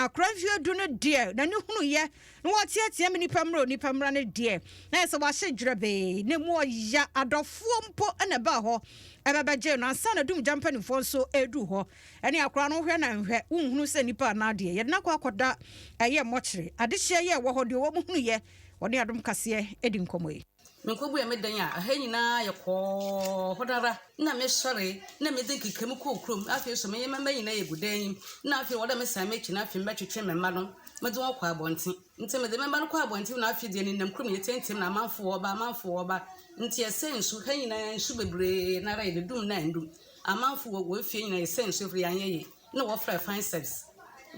Akora mfeɛ 10 no deɛ, n'ani hunuyɛ na wɔteatea me nipa mmerɛ, onipa mmra no deɛ, na yɛ sɛ wahyɛ dwerɛbee na mu ɔya. Adɔfoɔ mpo na ɛbaa hɔ ɛbɛbɛgye no ansa na dumgya mpanimfoɔ nso ɛduru hɔ. Ɛne akora no, wohwɛ na nhwɛ, wonhunu sɛ nipa anaa deɛ yɛde no akɔ akɔda ɛyɛ mmɔkyere adehyeɛ yɛ ɛwɔ hɔ deɛ wɔn hunuyɛ. Wɔne Adom Kaseɛ di nkɔmmɔ yi. Menkɔbue me dan a, ɛha nyinaa yɛ kɔɔ hɔ dara. Na mesɔre na medze nkekamu kɔɔ kurom. Afei so menye me mba nyinaa yɛgu dan yi mu. Na afei wɔ dɛ mesan m'ekyir na afei mebɛtwetwe me mba no medze hɔn kɔ abɔnten. Ntsi medze me mba no kɔ abɔnten na afei deɛ nenam kurom, yɛtseatseam na amanfo wɔba, amanfo wɔba. Ntsi yɛsɛɛ nsu ha nyinaa, nsu bebree nara yɛde dum na ndum. Amanfo wɔ wɔn fie nyinaa yɛsɛɛ nsu efiri yɛanyɛ yie. Na wɔfrɛ fire service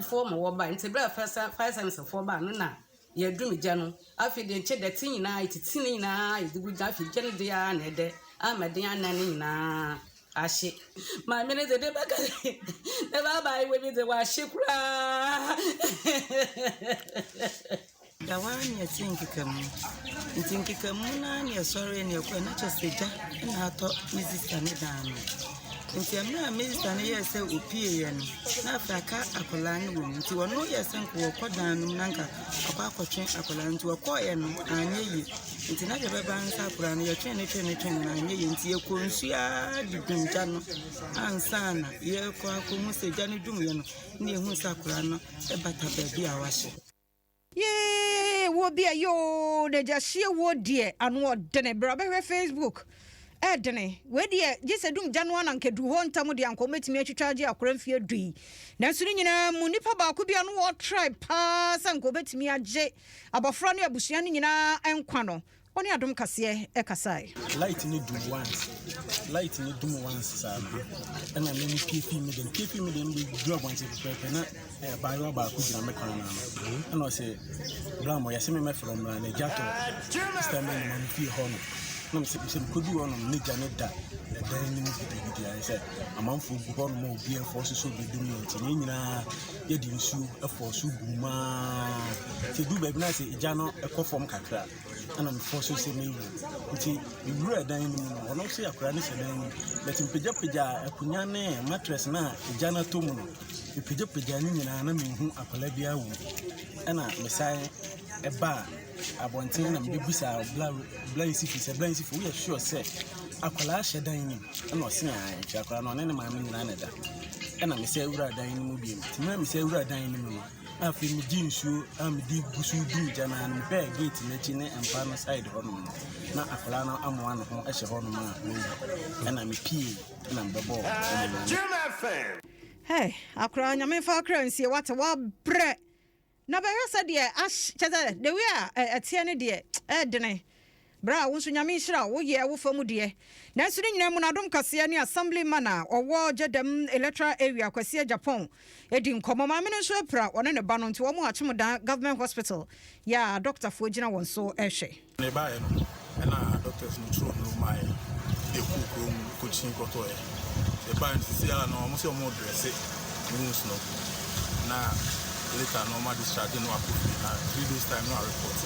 foɔ ma wɔba. Ntsi berɛ a fire service foɔ baa no na yɛdum gya no. Afei deɛ nkyɛ dɛte nyinaa yɛtete ne nyinaa yɛde gu gya. Afei gya no de ara na ɛdɛ ama den anan no nyinaa ahye. Maame no de de bɛka ne ba abaayewa bi de wahye koraa. Da hɔ ara na yɛtee nkekamu. Nti nkekamu no ara na yɛsɔree na yɛkɔe na kyerɛ sɛ gya na atɔ me sister ne dan no. Nti mmerɛ a me sister no yɛɛ sɛ opieeɛ no, na afei aka akwadaa no wɔ mu. Nti ɔno yɛɛ sɛ nka wɔkɔ dan no mu na nka ɔkɔ akɔtwe akwadaa no. Nti wɔkɔɔeɛ no anyɛ yie. Nti na deɛ ɛbɛba ne sɛ akwadaa no yɛtwee no twee no twee no anyɛ yie. Nti yɛkɔɔ nsuo ara de dum gya no ansa na yɛrekɔ akɔhu sɛ gya no dumyɛ no na yɛhuu sɛ akwadaa no bata baabi a wahye. Yee, wɔ bi a yoo, na gya hyie wɔ deɛ ano ɔdene. Bra bɛhwɛ Facebook, ɛdene. Wei deɛ gye sɛ dum gya no ana nka duru hɔ ntam deɛ anka wɔbɛtumi atwitwa agye akora mfeɛ 10 yi. Nanso ne nyinaa mu, nipa baako bi a no wɔtrae paa sɛ nka wɔbɛtumi agye abɔfra ne abusua no nyinaa nkwa no, ɔne Adom Kaseɛ ɛkasae. Light ne dum once, light ne dum once saa no, ɛna me pie fi mi dem, pie fi mi dem de duru abɔnten pɛpɛɛpɛ na abaayewa baako gyina me kwan no ano, ɛna ɔsɛ bra mo yɛsɛ me mɛfrɛ mmra na gya tɔ sister me ma me fie hɔ no. Na mesɛ sɛ mekɔdu hɔ nom ne gya ne da ɛdan no mu gidigidi, ayɛ sɛ amanfoɔ gu hɔ nom a obi ɛfɔ so sɛ obɛdum no. Nti ne nyinaa yɛde nsuo ɛfɔ so gu maa sɛ du baabi na sɛ gya no ɛkɔ fam kakra, ɛna mefɔ so sɛ mewu. Nti mewura dan no mu no, ɔno nso yɛ akwadaa no hyɛ dan no mu, but mpagyapagya akonnwa ne mattress no a egya no atɔ mu no, mepagyapagya ne nyinaa na menhu akwadaa biara wɔ mu. Ɛna mesan ɛbaa abɔnten na mebɛbisa bla bla nsifi sɛ, "Bla nsifi, woyɛ sure sɛ akwadaa hyɛ dan no mu?" Ɛna ɔse ae, nti akwadaa no ɔne ne maame nyinaa na ɛda. Ɛna mesɛ wura dan no mu bio. Nti mmerɛ mesɛ wura dan no mu no, na afei megye nsuo a mede gu so dum gya no ano, mehwɛɛ gate n'akyi ne mpa no side hɔnom no, na akwadaa no amoa ne ho hyɛ hɔnom a wawu. Ɛna mepie ɛna mebɛbɔɔ ɔmo. Hey, akora, Nyame mfa akra nsie. Wate wabrɛ na bɛhwɛ sɛ deɛ ahy kyɛ sɛ the way a ɛteɛ no deɛ ɛɛdene. Berɛ a wo nso Nyame nhyira wo, woyɛ wo fa mu deɛ. Nanso ne nyinaa mu no, Adom Kaseɛ ne assembly man a ɔwɔ Gyedam electoral area, Kwasi Agyapong, ɛdi nkɔmmɔ. Maame no nso apira, ɔne ne ba no, nti wɔn Akyemdan Government Hospital yɛ a dɔktafoɔ gyina wɔn so ɛhwɛ. Ne baeɛ no, ɛna doctors no twerɛ nnuro maeɛ de kɔɔ kurom kɔkyin kɔtɔeɛ. Yɛbaeɛ no, sisi ara no ɔmo sɛ ɔmo dress wounds no na later no ɔmo discharge no akɔ fie na 3 days time no a report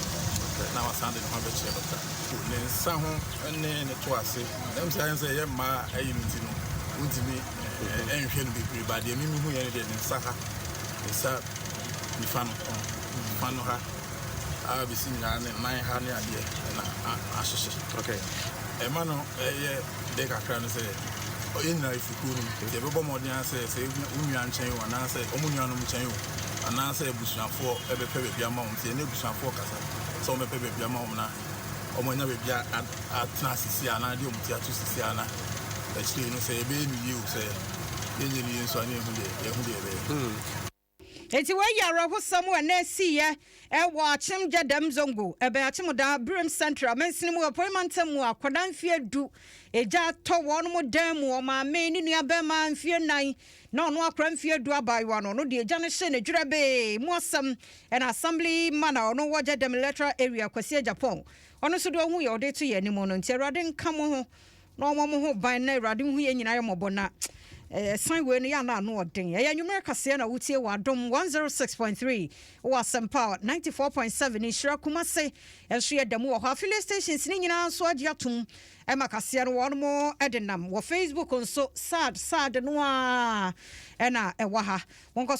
na wasan de ne ho abɛkyerɛ doctor. Ne nsa ho ne ne to ase ɛm sɛ ayɛ sɛ ɛyɛ mmaa ayi no, nti no wontumi ɛnhwɛ no bebree ba. Deɛ mimi hu yɛ no deɛ, ne nsa ha, ne nsa nifa no ha a bɛsi nyinaa, ne nan ha ne adeɛ na ahyehye. Ɛma no ɛyɛ dɛ kakra no sɛ ɔyɛ nyinaa ɛfiri kuro no mu, nti ɛbɛbɔ mmɔden a sɛ wo nua nkyɛn o anaasɛ ɔmo nuanom nkyɛn o anaasɛ abusuafoɔ ɛbɛpɛ baabi ama wɔn. Nti ɛne abusuafoɔ kasa sɛ wɔn bɛpɛ baabi ama wɔn na wɔn anya baabi atena sisi a na de wɔn ti ato sisi a, na akyire no sɛ yɛbɛyɛ no yie o, sɛ yɛnyɛ no yie nso a, ne yɛhu deɛ ɛbɛyɛ. Enti wɔayi awerɛhosɛm a ɛnɛ asiiɛ ɛwɔ Akyem Gyadam Zongo, ɛbɛn Akyem Birim Central mansini mu, Apuei Mantam mu. Akwadaa mfeɛ 10, egya atɔ wɔn mo dan mu. Ɔmaame ne nua bɛrima mfeɛ 4 na ɔno akora mfeɛ 10 abaayewa no, ɔno deɛ egya no hyɛ n'adwira bee mu. Asɛm ɛna assembly man a ɔno wɔ Gyadam electoral area, Kwasi Agyapong, ɔno nso deɛ ɔho yɛ ɔde to yɛn anim no. Nti Awurade nka mo ho na ɔma mo ho ban na Awurade hu yɛn nyinaa yɛ mmɔbɔ na ɛsan wei no yɛ ana ano ɔden. Ɛyɛ anwummerɛ kaseɛ na wotie wɔ Adom 106.3, wɔ Asɛmpa 94.7, Nhyira Kumase nso yɛ da mu wɔ hɔ. Affiliate stations ne nyinaa nso agye atom ɛma kaseɛ no wɔn mo de nam wɔ Facebook nso sad sad no a ɛna ɛwɔ ha. Monkɔ.